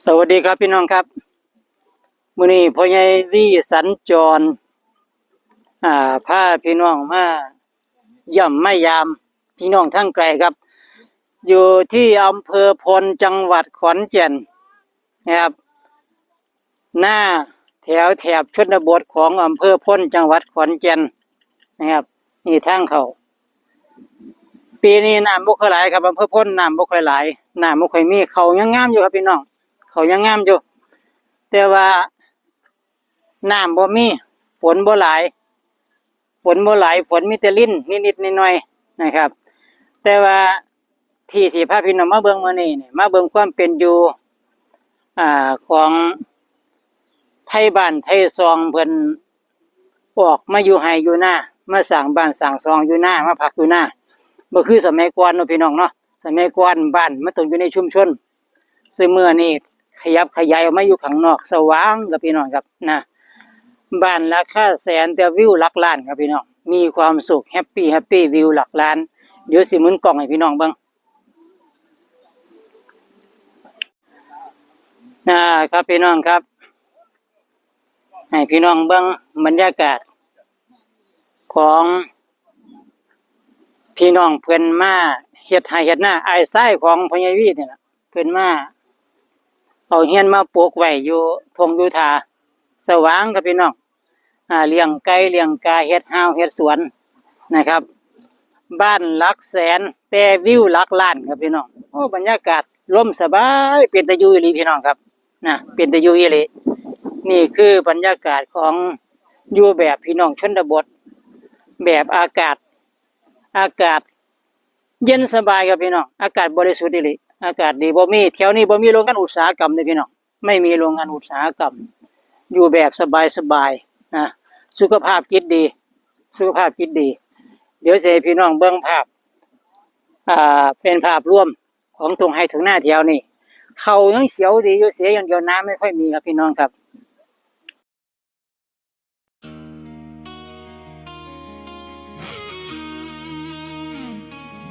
ສະຫວັດດີຄັບພີ່ນ້ອງຄັບ, ມື້ນີ້ພໍ່ໃຫຍ່ວີສັນຈອນ ອາ ພາພີ່ນ້ອງມາຢ້ຽມມາຢາມພີ່ນ້ອງທາງໄກຄັບ ຢູ່ທີ່ອຳເພີໂພນ ຈັງຫວັດຂອນແກ່ນນະຄັບ. ນາແຖວແຖບຊົນນະບົດຂອງອຳເພີໂພນ ຈັງຫວັດຂອນແກ່ນນະຄັບ. ນີ້ທາງເຂົ້າ ປີນີ້ນ້ຳບໍ່ຄ່ອຍຫຼາຍຄັບ ອຳເພີໂພນ ນ້ຳບໍ່ຄ່ອຍຫຼາຍ ນ້ຳບໍ່ຄ່ອຍມີ ເຂົ້າຍັງງາມຢູ່ຄັບພີ່ນ້ອງ ເຂົ້າຍັງງາມຢູ່ ແຕ່ວ່ານ້ຳບໍ່ມີ ຝົນບໍ່ຫຼາຍ ຝົນບໍ່ຫຼາຍ ຝົນມີແຕ່ລິນນິດໆໜ້ອຍໆນະຄັບ. ແຕ່ວ່າທີ່ຊິພາພີ່ນ້ອງມາເບິ່ງມື້ນີ້ນີ້ ມາເບິ່ງຄວາມເປັນຢູ່ ອາ ຂອງໄທບ້ານໄທຊ່ອງ ເພິ່ນອອກມາຢູ່ໄຮ່ຢູ່ນາ ມາສ້າງບ້ານສ້າງຊ່ອງຢູ່ນາ ມາພັກຢູ່ນາ ບໍ່ຄືສະໄໝກ່ອນເນາະພີ່ນ້ອງເນາະ. ສະໄໝກ່ອນບ້ານມັນຕ້ອງຢູ່ໃນຊຸມຊົນ ຊືມມື້ນີ້ຂະຫຍັບຂະຫຍາຍອອກມາຢູ່ຂ້າງນອກ ສະຫວ່າງຄັບພີ່ນ້ອງຄັບນະ. ບ້ານລາຄາແສນ ແຕ່ວິວຫຼັກລ້ານຄັບພີ່ນ້ອງ ມີຄວາມສຸກ ແຮັບປີ ແຮັບປີ ວິວຫຼັກລ້ານ. ດຽວຊິໝູນກ້ອງໃຫ້ພີ່ນ້ອງເບິ່ງ ອາ ຄັບພີ່ນ້ອງຄັບ ໃຫ້ພີ່ນ້ອງເບິ່ງບັນຍາກາດຂອງພີ່ນ້ອງເພິ່ນມາເຮັດໄຮ່ເຮັດນາ ອ້າຍຊາຍຂອງພໍ່ໃຫຍ່ວີນີ້ລະ ເພິ່ນມາເອົາເຮືອນມາປຸກໄວ້ຢູ່ທົ່ງຢູ່ທ່າ ສະຫວ່າງຄັບພີ່ນ້ອງ ອາ ລ້ຽງໄກ່ລ້ຽງກາ ເຮັດຮ່າວເຮັດສວນນະຄັບ. ບ້ານຫຼັກແສນ ແຕ່ວິວຫຼັກລ້ານຄັບພີ່ນ້ອງ. ໂອ້ ບັນຍາກາດລົມສະບາຍ ເປັນຕາຢູ່ອີ່ຫຼີພີ່ນ້ອງຄັບນະ ເປັນຕາຢູ່ອີ່ຫຼີ. ນີ້ຄືບັນຍາກາດຂອງຢູ່ແບບພີ່ນ້ອງຊົນນະບົດ ແບບອາກາດ ອາກາດເຢັນສະບາຍຄັບພີ່ນ້ອງ ອາກາດບໍລິສຸດອີ່ຫຼີ ອາກາດດີ ບໍ່ມີ ແຖວນີ້ບໍ່ມີໂຮງງານອຸດສາຫະກຳເດ້ພີ່ນ້ອງ ໄມ່ມີໂຮງງານອຸດສາຫະກຳ ຢູ່ແບບສະບາຍໆນະ ສຸຂະພາບຈິດດີ ສຸຂະພາບຈິດດີ. ດຽວຊິໃຫ້ພີ່ນ້ອງເບິ່ງພາບ ອາ ເປັນພາບລວມຂອງທົ່ງໄຮ່ທົ່ງນາແຖວນີ້ ເຂົ້າຍັງຂຽວດີຢູ່ ເສຍຢ່າງດຽວນ້ຳໄມ່ຄ່ອຍມີຄັບພີ່ນ້ອງຄັບ.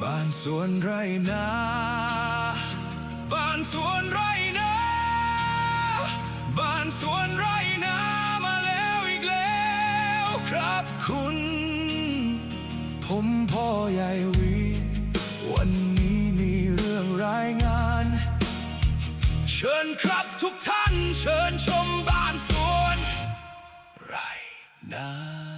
ບ້ານສວນໄຮ່ນາ ບ້ານສວນໄຮ່ນາ ບ້ານສວນໄຮ່ນາ ມາແລ້ວອີກແລ້ວຄັບຄຸນ ຜົມພໍ່ໃຫຍ່ວີ ວັນນີ້ມີເລື່ອງລາຍງານ ເຊີນຄັບທຸກທ່ານ ເຊີນຊົມບ້ານສວນໄຮ່ນາ.